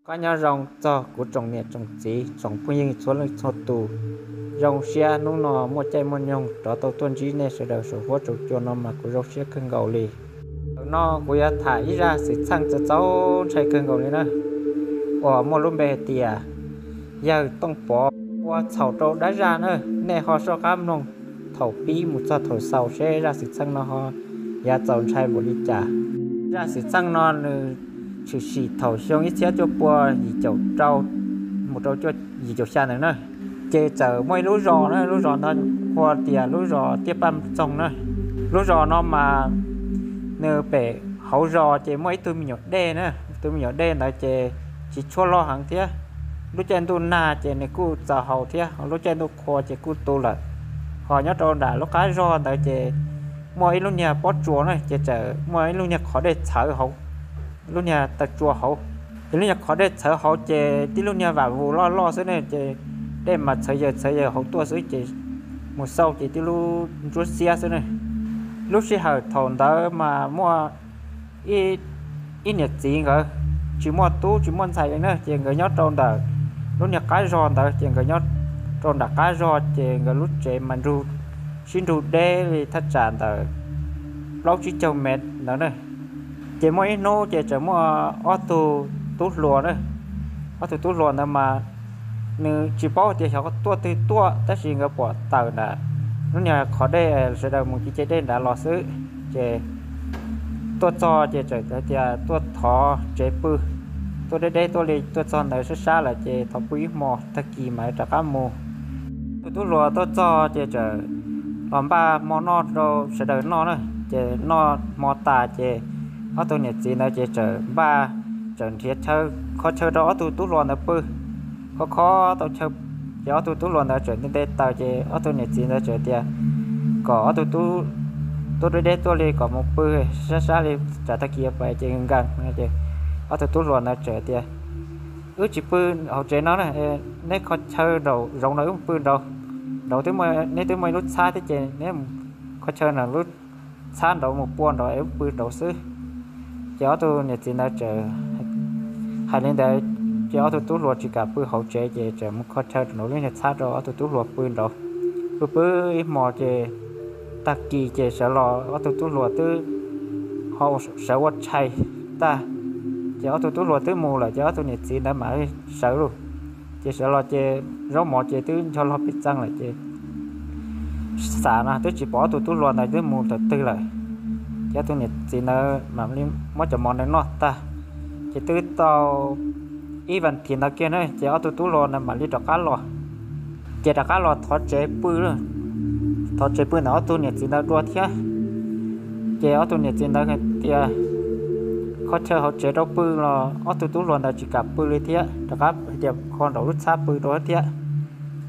Qab nyob zoo txog kuv tsoom niam tsoom txiv tsoom phooj ywg txhua leej txhua tus. Zoo siab hnub no muaj caij muaj nyoog rov tau tuaj ntsib nej sawv daws saum huab saum cua no mas kuv zoo siab kawg nkaus li. Thaum no kuv yuav tham ib zaj xwm txheej txaus txaus ntshai kawg nkaus li na, uas muaj lub npe hais tias yawg Tooj Pov ua txhaum rau dab zaj na. Nej ho soj qab mloog thaum pib mus txog thaum xaus seb zaj xwm txheej no ho yuav txaus ntshai npaum li cas. Zaj xwm txheej no nws tshwm sim thaum xyoo ib txhiab cuaj pua yim caum rau mus rau yim caum xya ntawd na. Ces txawm muaj ib lub zos na, lub zos no hu tias lub zos Tiaj Paj Txoog na. Lub zos no mas nws pem hauv zos ces muaj ib tug me nyuam dej na, tus me nyuam dej ntawd ces tsis tshua loj heev thiab. Lub caij ntuj nag ces nws kuj txaus haus thiab, lub caij ntuj qhua ces kuj tu lawm. Ho nyob rau nram lub qab zog ntawd ces muaj ib lub niag pob tsuas na, ces txawm muaj ib lub niag qhov dej txhawv hauv, lub niag taw tsua hauv. Ces lub niag qhov dej txhawv hauv ces tib lub niag vam vus loj loj xwb ne, ces dej mas txhawv yaws txhawv yaws hauv tuaj xwb ces mus xauj ces tib lub ntsuab xiab xwb ne. Lub sij hawm thaum ntawd mas muaj ib niam txiv nkawd tsis muaj tub tsis muaj ntxhais li na, ces nkawd nyob rau ntawm lub niag qab zog ntawd, ces nkawd nyob rau nram qab zog ces nkawd lub tsev mas nrug, sib nrug deb li thaj tsam ntawm plaub tsib caug mev ntawd na. Ces muaj ib hnub ces txawm muaj ob tug tub hluas na, ob tug tub hluas ntawd mas nws tsis paub tias xyov tuaj twg tuaj, tab sis nkawd pom tawm nram lub niag qhov dej sawv daws mus ci ce dej nrad los xwb, ces tuaj txog ces txawm hais tias tuaj thov tsev pw, tuaj deb deb tuaj li tuaj txog ntawd sab sab lawm ces thov pw ib hmo tag kis mas rov qab mus. Tus tub hluas tuaj txog ces txawm los npaj hmo noj rau sawv daws noj na, ces noj hmo tas ces ob tug niam txiv ntawd ces txawm npaj, txawm nrhiav chaw, kho chaw rau ob tug tub hluas ntawd pw. Kho kho tau chaw ces ob tug tub hluas ntawd txawm nte nte taws ces ob tug niam txiv ntawd txawm tias kom ob tug tub, tuaj deb deb tuaj li kom mus pw sab sab li, tsam tag kis pais ces nkees. Ces ob tug tub hluas ntawd txawm tias wb tsis pw hauv tsev no na, neb kho chaw nraum zoov no wb pw nraud, nraud twb, neb twb muaj ib lub txhab thiab ces neb kho chaw nraum lub txhab nraud mus pua nraud es wb pw nraud xwb. Ces ob tug niam txiv ntawd txawm hais li ntawd, ces ob tug tub hluas tsis kam pw hauv tsev ces txawm mus kho chaw nraum lub niag txhab rau ob tug tub hluas pw nraud. Pw pw ib hmo ces tag kis ces sawv los ob tug tub hluas twb ho sawv ua tshais tag, ces ob tug tub hluas twb mus lawm ces ob tug niam txiv ntawd mam sawv lauj. Ces sawv los ces zaub mov ces twb ncho log pej txeeg lawm ces xav no twb tsis pom ob tug tub hluas ntawd twb mus tawm twg lawm. Ces ob tug niam txiv ntawd mam li muab cov mov ntawd noj tag, ces twb tau ib vas thiv ntawd kiag na ces ob tug tub hluas ntawd mam li rov qab los. Ces rov qab los thov tsev pw, thov tsev pw ntawm ob tug niam txiv ntawd dua thiab. Ces ob tug niam txiv ntawd hais tias kho chaw hauv tsev rau pw los ob tug tub hluas ntawd tsis kam pw li thiab, rov qab hais tias kho nraum lub txhab pw rau thiab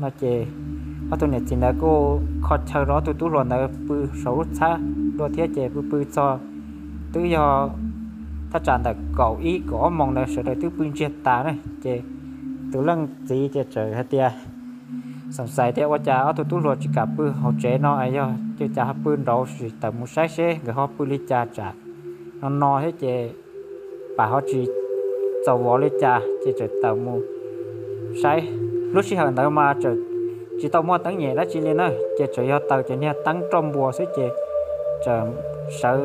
no ces ob tug niam txiv ntawd kuj kho chaw rau ob tug tub hluas ntawd pw saum lub txhab dua thiab ces pw pw txog twb yog thaj tsam ntawm kaum ib kaum ob moos ntawd sawv daws twb pw ntsiag tas na. Ces tus leej txiv ces txawm hais tias xoom xais tias ua cas ob tug tub hluas tsis kam pw hauv tsev no es yog cas ho pw nraud, sim tawm mus saib seb nkawd ho pw li cas tsam no no thiab ces pam ho tsis txaus vov li cas ces txawm tawm mus saib. Lub sij hawm ntawd mas txawm tsis tau muaj teeb nyem dab tsi li na, ces txawm yog taws cov niag teeb roj npua xwb ces txawm sawv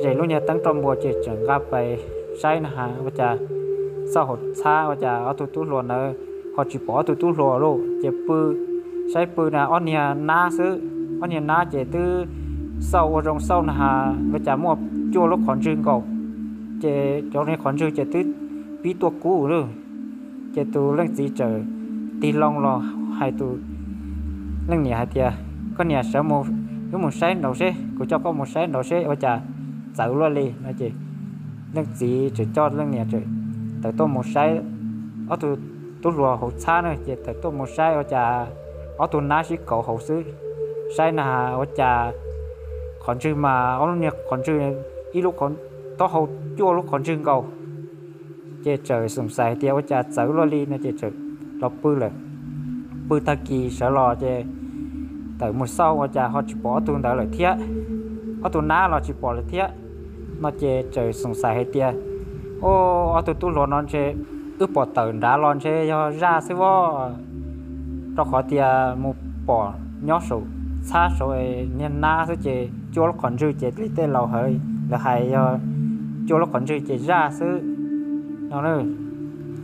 ze lub niag teeb roj npua ces txawm nqa pais saib na has ua cas xauj hauv txhab ua cas ob tug tub hluas ntawd ho tsis pom ob tug tub hluas lauj. Ces pw saib pw na ob niag nab xwb, ob niag nab ces twb xauj ua zoo xauj na has ua cas muaj cuaj lub qhov ntswg nkaus, ces cov niag qhov ntswg ces twb pib tuaj kub lawm. Ces tus leej txiv txawm tig loo los hais tus leej niam hais tias koj niam sawv mus, wb mus saib nraud seb, kuv coj koj mus saib nraud seb ua cas txawv luaj li no ces leej txiv txawm coj leej niam tawm tuaj mus saib ob tug tub hluas hauv txhab na ces tawm tuaj mus saib ua cas ob tug nab sib kauv hauv xwb. Saib na ua cas qhov ntswg mas ob lub niag qhov ntswg, ib lub, taub hau cuaj lub qhov ntswg nkaus. Ces txawm xoom xais tias ua cas txawv luaj li no ces txawm los pw lawm. Pw tag kis sawv los ces tawm mus xauj ua cas ho tsis pom ob tug ntawd lawm thiab, ob tug nab los tsis pom lawm thiab no ces txawm xoom xais hais tias o, ob tug tub hluas no ntshe Wb pom tawm nrad los ntshe yog zaj xwb vos, rau qhov tias mus pom nyob saum txhab saum niag nab xwb ces cuaj lub qhov ntswg ces li tej laus hais, lawv hais yog cuaj lub qhov ntswg ces zaj xwb no.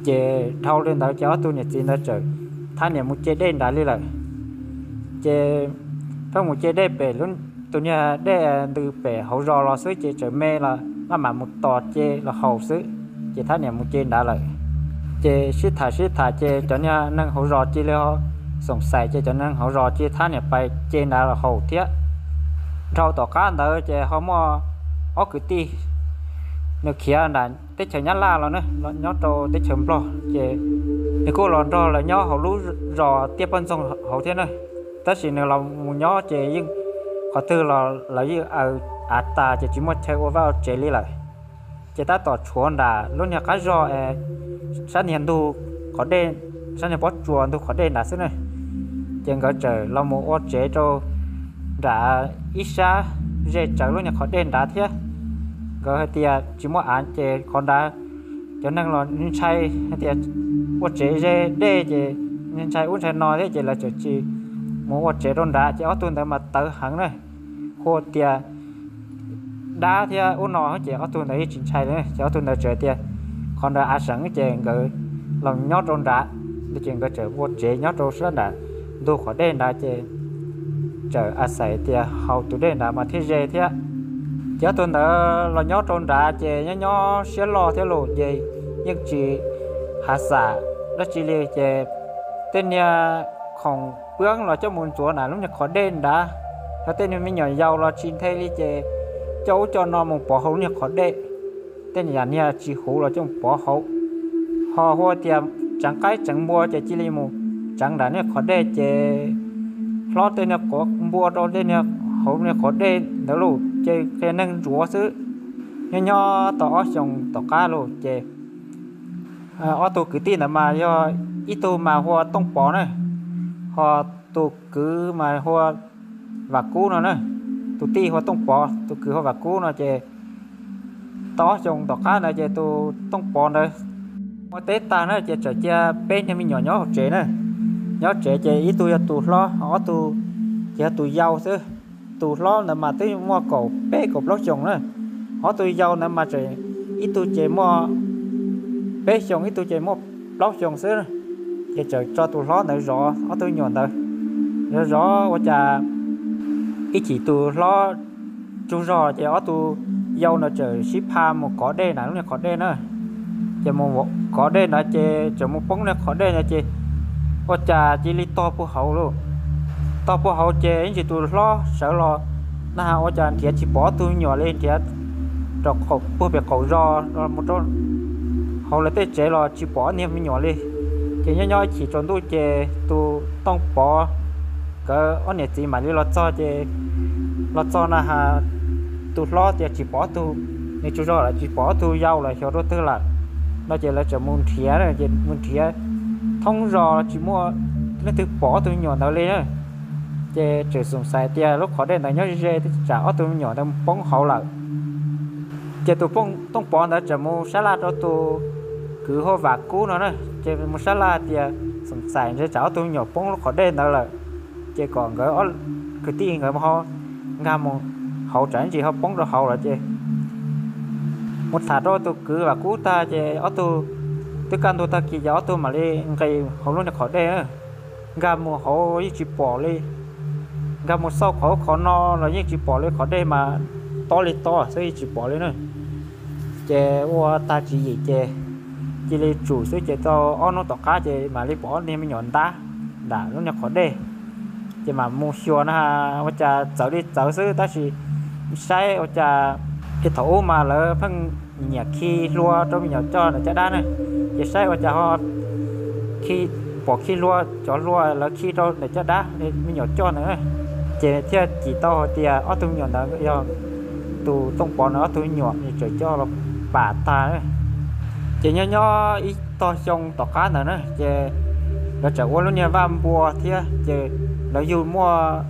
Ces dhau li ntawd ces ob tug niam txiv ntawd txawm thab niam mus ce dej nrad li lawm. Ces pheej mus ce dej pem tus niag dej ntws pem hauv zos los xwb ces txawm me los maj mam mus tos ce los haus xwb, ces thab niam mus ce nrad lawm. Ces sib tham sib tham ces cov niag neeg hauv zos cia li xoom xaim ces cov neeg hauv zos cia li thab niam pais ce nrad los haus thiab. Dhau tom qab ntawd ces ho muaj ob kwv tij, nws khiav nram teb chaws Nyab Laj los na, nyob rau teb chaws Nplog ces nws kuj los nrog lawv nyob hauv lub zos Tiaj Poj Ntxoog hauv thiab na. Tab sis nws los mus nyob ces yeej qhov twg los lawv yeej aws av tas ces tsis muaj chaw ua vaj ua tsev li lawm. Ces tab tom tshuav nram lub niag qab zog, sab niag ntug qhov dej, sab niag pob tsuas ntug qhov dej nrad xwb na. Ces nkawd txawm los mus ua tsev rau nram ib sab ze tsawv lub niag qhov dej nrad thiab. Nkawd hais tias tsis muaj av ces qhov nrad cov neeg los ntshai hais tias ua tsev ze dej ces ntshai ub ntshai no thiab ces lawv txawm tsis mus ua tsev rau nrad ces ob tug ntawd mas tawv heev na, hu tias dab thiab ub no ces ob tug ntawd yeej tsis ntshai li ces ob tug ntawd txawm tias qhov ntawd av seev ces nkawd los nyob rau nrad. Ces nkawd txawm ua tsev nyob rau sab nram ntug qhov dej nrad ces txawm a xais tias haus tus dej nrad mas thiaj ze thiab. Ces ob tug ntawd los nyob rau nrad ces nyob nyob siab loj thiab los ces yeej tsis hav xam dab tsi li ces tej niag khoom pwb los coj mus ntxuav nram lub niag qhov dej nrad, ho tej niag me nyuam yaus los tsis nthe li ces coj ub coj no mus pov hauv lub niag qhov dej. Tej niag tsis huv los coj mus pov hauv, ho hu tias tseev qaib tseev npua ces cia li mus tseev nram niag qhov dej ces hlob tej niag quav npua rau tej niag hauv niag qhov dej ntawd los ces qhia neeg ntsuav xwb. Nyob nyob tau ob xyoos tom qab los ces ob tug kwv tij ntawd mas yog ib tug mas hu ua Tooj Pov na, ho tus kwv mas hu ua Vam Kub no na. Tus tij hu ua Tooj Pov, tus kwv hu ua Vam Kub no ces tau ob xyoos tom qab ntawd ces tus Tooj Pov ntawd ua teb tag na ces txawm cia peb niag me nyuam nyob hauv tsev na. Nyob tsev ces ib tug yog tus hlob, ob tug ces yog tus yau xwb. Tus hlob ntawd mas twb muaj kaum peb kaum plaub xyoos na. Ob tug yau ntawd mas tseem, ib tug ces muaj peb xyoos, ib tug ces muaj plaub xyoos xwb. Ces txawm tso tus hlob ntawd zov ob tug me nyuam ntawd, zov zov ua cas ib chim tus hlob tsaug zog ces ob tug yau ntawd txawm sib pha mus kov dej nram lub niag qhov dej na. Ces mus kov dej ntawd ces txawm mus poob niag qhov dej ntawd ces ua cas cia li tog puag hauv lauj. Tog puag hauv ces ib ntsis tus hlob sawv los na, ua cas nrhiav tsis pom ob tug me nyuam li, nrhiav rau puag pem qaum zos los mus rau hauv lawv tej tsev los tsis pom ob niag me nyuam li. Ces nyob nyob ib chim tsaus ntuj ces tus Tooj Pov nkawd ob niam txiv mam li los txog ces los txog na has tus hlob tias tsis pom ob tug, nws tsaug zog lawm tsis pom ob tug yau lawm xyov rau twg lawm no ces lawv txawm mus nrhiav, ces mus nrhiav thoob zos tsis muaj leej twg pom ob tug me nyuam ntawd li na. Ces txawm xoom xaiv tias lub qhov dej ntawd nyob ze tsam ob tug me nyuam ntawd poob hauv lawm. Ces tus Tooj Pov ntawd txawm mus sab laj rau tus kwv hu ua Vam Kub no na, ces mus sab laj tias xoom xaiv ntshe tsam ob tug me nyuam poob lub qhov dej ntawd lawm. Ces kom nkawd ob kwv tij nkawd ho nkag mus hauv tsam ib ntsis ho poob rau hauv lawm ces mus tham rau tus kwv Vam Kub tag ces ob tug twb kaj ntug tag kis ces ob tug mam li nqis hauv lub niag qhov dej. Nkag mus hauv yeej tsis pom li, nkag mus xauj qhov ub qhov no los yeej tsis pom li, qhov dej mas tob li tob xwb yeej tsis pom li na. Ces ua tag tswv yim ces cia li tsum xwb ces tau ob hnub tom qab ces mam li pom ob niag me nyuam ntab nram lub niag qhov dej. Ces mam mus xyuas na, ua cas txawv li txawv xwb tab sis saib ua cas, es thaum ub mas lawv pheej nyiam khi hlua rau me nyuam coj ntawm caj dab na, ces saib ua cas ho khi, pom khi hlua, cov hlua lawv khi rau ntawm caj dab me nyuam coj ntawd, ces thiaj cim tau hais tias ob tug me nyuam ntawd yog tus Tooj Pov ntawd ob tug me nyuam txawm coj los pam tag. Ces nyob nyob ib tog xyoo tom qab ntawd na ces lawv txawm ua lub niag vaj npua thiab ces lawv yug muaj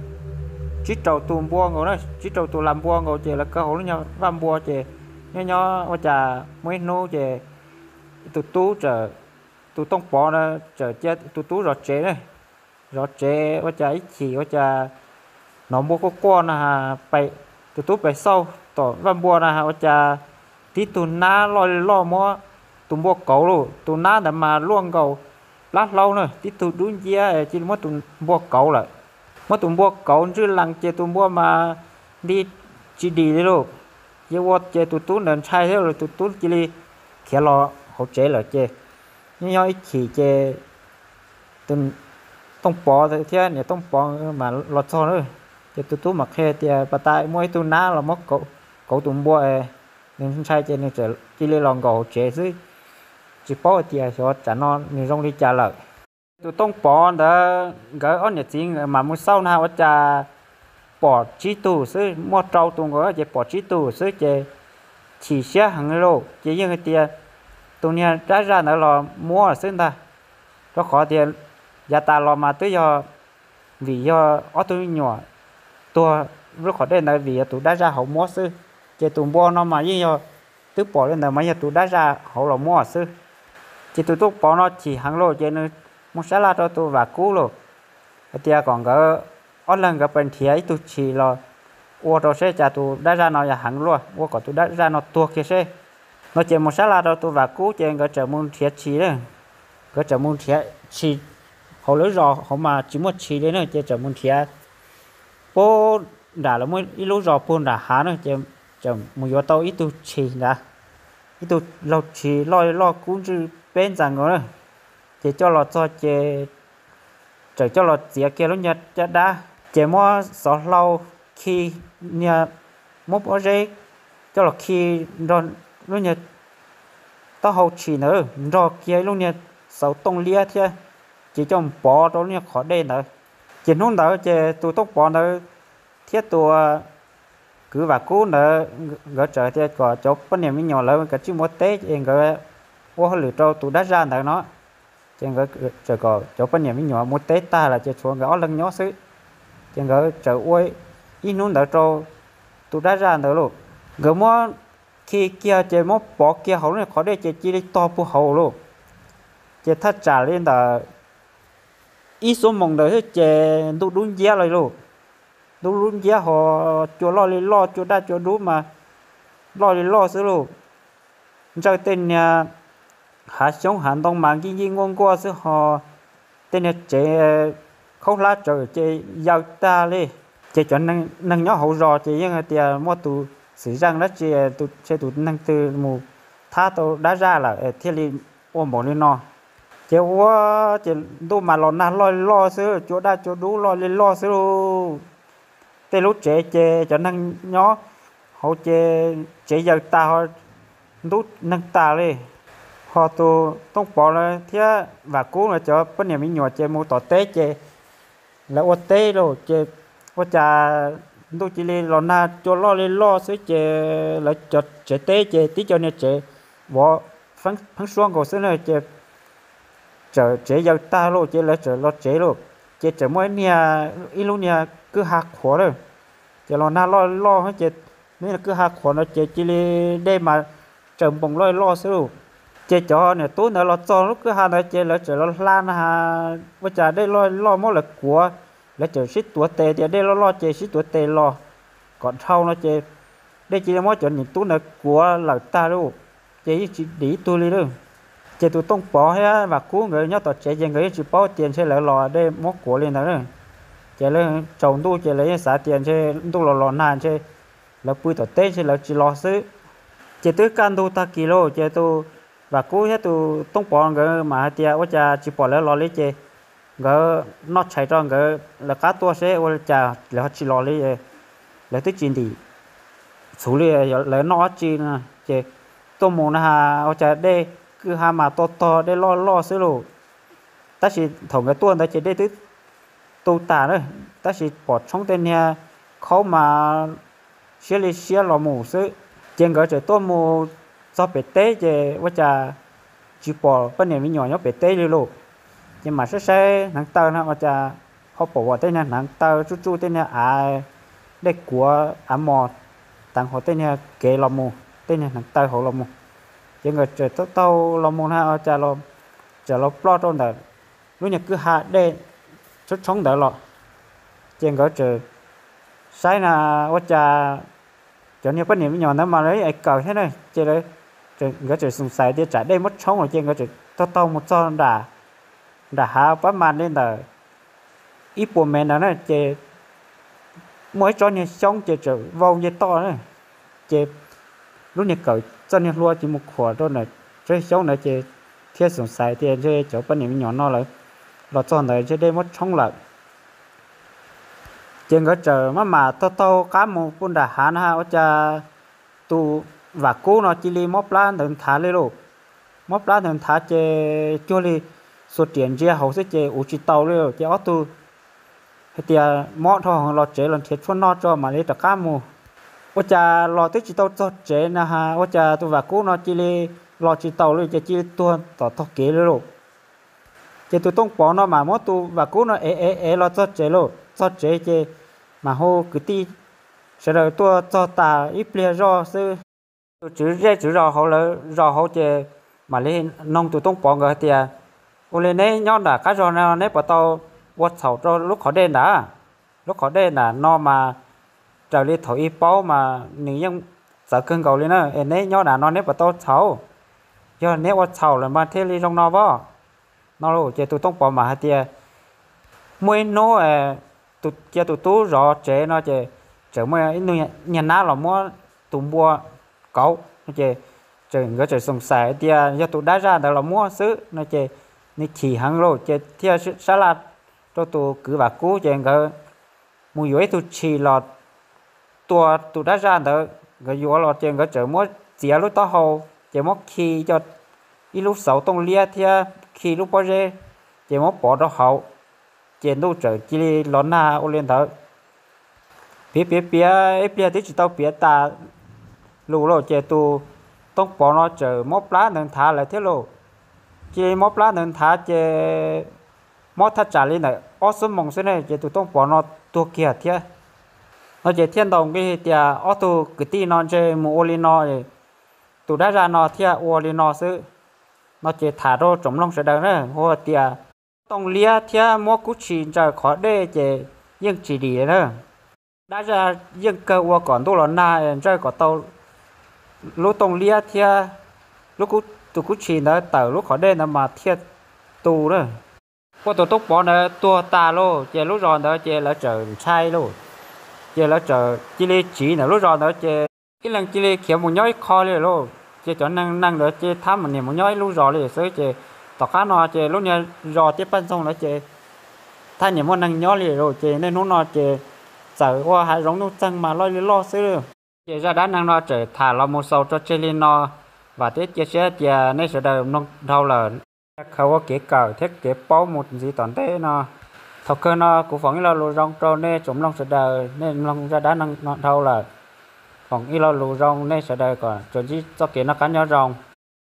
tsib rau tus npua nkaus na, tsib rau tus las npua nkaus ces lawv kaw hauv lub niag vaj npua ces nyob nyob ua cas muaj ib hnub ces tus tub txawm Tus Tooj Pov na txawm cia tus tub zov tsev na, zov tsev ua cas ib chim ua cas hnov npua quaj quaj no, tus tub pes xauj tom vaj npua na ua cas tib tug nab loj li loj muab tus npua kauv lawm. Tus nab ntawd mas luaj nkaus plab hlaub na, tib tug dub nciab cia li muab tus npua kauv lawm. Muab tus npua kauv ntswj lees ces tus npua mas nti tsis dim li lauj. Ces ua ces tus tub ntawd ntshai thiab los tus tub cia li khiav los hauv tsev lawm ces nyob nyob ib chim ces tus Tooj Pov thiab niam Tooj Pov mas los txog na, ces tus tub mam qhia tias pas tas muaj ib tug nab los muab kauv tus npua, nws ntshai ces nws cia li los nkaum hauv tsev xwb, tsis paub hais tias xyov tsam no nws zoo li cas lawm. Tus Tooj Pov ntawd nkawd ob niam txiv mas mus xauj na ua cas pom tsib tug xwb, muaj rau tus nkaus ces pom tsib tug xwb ces chim siab heev lauj. Ces yeej hais tias tus niag dab zaj ntawd los muab xwb ntag, rau qhov tias yav tas los mas twb yog vim yog ob tug me nyuam tuag lub qhov dej ntawd vim yog tus dab zaj hauv muab xwb, ces tus npua no mas yeej yog twb pom li ntawd mas yog tus dab zaj hauv los muab xwb. Ces tus Tooj Pov no chim heev lauj ces nws mus sab laj rau tus Vam Kub lauj, hais tias kom nkawd ob leeg nkawd pais nrhiav ib tug tshis los ua rau seb cas tus dab zaj no yog heev luaj, ua kom tus dab zaj no tuag kiag seb no. Ces mus sab laj rau tus Vam Kub ces nkawd txawm mus nrhiav tshis, nkawd txawm mus nrhiav tshis hauv lawv zos hauv mas tsis muaj tshis li na ces txawm mus nrhiav puag nram lawv muaj ib lub zos puag nram hav na ces txawm mus yuav tau ib tug tshis ntawd, ib tug laug tshis loj loj kub ntswj peb ntxas nkaus na. Ces coj los txog ces txawm coj los txiav kiag lub nyuag caj dab ces muab xov hlau khi niag, muab pob zeb coj los khi nrog lub nyuag taub hau tshis ntawd nrog kiag ib lub niag xauv tooj liab thiab, ces coj pov rau lub nyuag qhov dej ntawd. Ces hnub ntawd ces tus Tooj Pov ntawd thiab tus kwv Vam Kub ntawd nkawd txawm tias kom cov poj niam me nyuam lawv kav tsij mus ua teb es nkawd ua hauj lwm rau tus dab zaj ntawd no. Ces nkawd txawm kom cov poj niam me nyuam mus teb tag lawm ces tshuav nkawd ob leeg nyob xwb. Ces nkawd txawm ua ib hnub ntawd rau tus dab zaj ntawd lauj. Nkawd muab khi kiag ces muab pov kiag hauv lub qhov dej ces cia li tog puag hauv lauj. Ces thaj tsam li ntawm ib xuab moos ntawd xwb ces ntuj dub nciab los lauj. Ntuj dub nciab ho cua loj li loj, cua daj cua dub mas loj li loj xwb lauj. Ntsawj tej niag hav xyoob hav ntoo mas nkij nkij nkuaj nkuaj xwb ho tej niag tsev khaub hlab tsawv ces yaws tag li. Ces cov neeg nyob hauv zos ces yeej hais tias muaj tus xwm zeej dab tsi, ntshe tus neeg twg mus thab tau dab zaj lawm thiaj li ua npaum li no. Ces ua ces ntuj mas los nag loj li loj xwb, cua daj cua dub loj li loj xwb lauj. Tej lub tsev ces cov neeg nyob hauv ces tsev yaws tas ho ntub neeg tas li. Ho tus Tooj Pov lawv thiab Vam Kub lawv cov poj niam me nyuam ces mus tom teb ces lawv ua teb lauj ces ua cas ntuj cia li los nag cua loj li loj xwb ces lawv cov tsev teb ces tib co niag tsev vov pheeb suab nkaus xwb na ces txawm tsev yaws tag lauj ces lawv txawm los tsev lauj. Ces txawm muaj ib niag, ib lub niag kwj ha qhuav lawm, ces los nag loj loj ces lub niag kwj ha qhuav no ces cia li dej mas tsaws npoos loj loj xwb lauj. Ces cov niam tub ntawd los txog lub kwj ha ntawd ces lawv txawm los hla na, ua cas dej loj loj muab lawv kuav, lawv txawm sib tuav tes tias dej loj loj ces sib tuav tes los kom dhau no ces dej cia li muab cov niam tub ntawd kuav lawm tag lauj. Ces yeej tsis dim ib tug li lauj. Ces tus Tooj Pov thiab Vam Kub nkawd nyob tom tsev ces nkawd yeej tsis paub tias ntshe lawv los dej muab kuav li ntawd na. Ces lawv tsaus ntuj ces lawv yeej xav tias ntshe ntuj los los nag ntshe lawv pw tom teb ntshe lawv tsis los xwb. Ces twb kaj ntug tag kis lauj ces tus Vam Kub thiab tus Tooj Pov nkawd mas hais tias ua cas tsis pom lawv los li ces nkawd noj tshais rau nkawd lawv qab tuaj seb ua li cas lawv ho tsis los li. Lawv twb tsis ntim txhuv li lawv noj dab tsi no ces tuaj mus na ua cas dej kwj ha mas tog tog dej loj loj xwb lauj. Tab sis thaum nkawd tuaj ntawd ces dej twb tu tas na, tab sis pom tshoob tej niag khaub mas siab li siab los mus xwb. Ces nkawd txawm tuaj mus txog pem teb ces ua cas tsis pom poj niam me nyuam nyob pem teb li lauj. Ces mam saib saib hneev taw no ua cas ho pom tej niag hneev taw tsuj tsuj tej niag av dej kuav av mos teev hauv tej niag kev los mus, tej niag hneev taw hauv los mus. Ces nkawd txawm taug taug los mus na ua cas los txawm los ploj rau ntawm lub nyuag kwj ha dej tshoob tshoob ntawd los. Ces nkawd txawm saib na, ua cas cov niag poj niam me nyuam ntawd mas lawv es kawm thiab na, ces nkawd txawm xoom xaiv tias tsam dej muab tshoob los ces nkawd txawm taug taug mus txog nram hav pab mas li ntawm ib puas mev ntawd na, ces muaj ib tsob niag xyoob ces txawm vau nce toj na, ces lub niag kawm txoj niag hlua ces mus khuam rau ntawm tsob xyoob ntawd ces thiaj xoom xaiv tias ntshe cov poj niam me nyuam no lawv los txog ntawd ntshe dej muab tshoob lawm. Ces nkawd txawm maj mam taug taug qab mus pem nram hav na, ua cas tus Vam Kub no cia li mob plab ntawd nthav li lauj. Mob plab ntawd nthav ces cuag li xuas riam ntsia hauv xwb ces ua tsis tau li lauj. Ces ob tug hais tias mob dhau los tsev los nrhiav tshuaj noj tso mam li rov qab mus. Ua cas los twb tsis tau txog tsev na, ua cas tus Vam Kub no cia li los tsis taus li ces cia li tuag tom tog kev li lauj. Ces tus Tooj Pov no mas muab tus Vam Kub no ev ev ev los txog tsev lauj. Txog tsev ces mas hu kwv tij sawv daws tuaj txog tas ib pliag zoj xwb, tus tswv zej tswv zos hauv lawv zos hauv ces mam li noog tus Tooj Pov nkawd hais tias, ua li neb nyob nram qab zos no neb puas tau ua txhaum rau lub qhov dej ntawd? Lub qhov dej ntawm no mas raws li thaum ub paub mas nws yeej txawv kawg nkaus li na, es neb nyob nram no neb puas tau txhaum? Yog neb ua txhaum lawm mas thiaj li zoo no pob. No ces tus Tooj Pov mas hais tias, muaj ib hnub cia tus tub zov tsev no ces txawm muaj ib tug niag nab los muab tus npua kauv no ces nkawd txawm xoom xaiv tias yog tus dab zaj ntawd los muab xwb no ces nws chim heev lauj ces thiaj sab laj rau tus kwv Vam Kub ces nkawd mus yuav ib tug tshis los tua tus dab zaj ntawd. Nkawd yuav los ces nkawd txawm muab txiav lub taub hau ces muab khi coj ib lub xauv tooj liab thiab khi lub pob zeb ces muab pov rau hauv, ces ntuj txawm cia li los nag ua li ntawd. Piav piav piav ib pliag twb tsis tau piav tas lus lauj ces tus Tooj Pov no txawm mob plab ntawd nthav lawm thiab lauj. Cia li mob plab ntawd nthav ces mob thaj tsam li ntawm ob xuab moos xwb ne ces tus Tooj Pov no tuag kiag thiab. No ces thiaj ntaus nqi tias ob tug kwv tij no ntshe mus ua li no, tus dab zaj no thiaj ua li no xwb. No ces tham rau tsoom mloog sawv daws na, hu tias tooj liab thiab muab kub tshis ntsaws qhov dej ces yeej tsis dim na. Dab zaj yeej kawg ua kom ntuj los nag ntsaws kom tau lub tooj liab thiab tus kub tshis ntawd tawm lub qhov dej ntawd mas thiaj tu na. Ua tus Tooj Pov ntawd tuag tas lauj ces lub zos ntawd ces lawv txawm ntshai lauj. Ces lawv txawm cia li tsiv ntawm lub zos ntawd ces ib leeg cia li khiav mus nyob ib qho li lauj. Ces cov neeg neeg ntawd ces thab niam mus nyob ib lub zos li xwb ces tom qab no ces lub niag zos Tiaj Paj Ntxoog ntawd ces thab niam muaj neeg nyob li lauj. Ces niaj hnub no ces txawm ua hav zoov nuj txeeg mas loj li loj xwb. Ces zaj dab neeg no txawm tham los mus xaus tso tseg li no. Vam thiab cia siab tias nej sawv daws mloog dhau lawm, khaws ua kev kawm thiab kev paub mus ntxiv tom ntej no. Thaum kawg no kuv foom ib lo lus zoo rau nej tsoom mloog sawv daws, nej mloog zaj dab neeg no dhau lawm, foom ib lo lus zoo nej sawv daws kom tsuas ntsib txoj kev noj qab nyob zoo.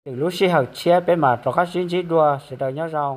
Lwm lub sij hawm tshiab peb mam rov qab sib ntsib dua, sawv daws nyob zoo.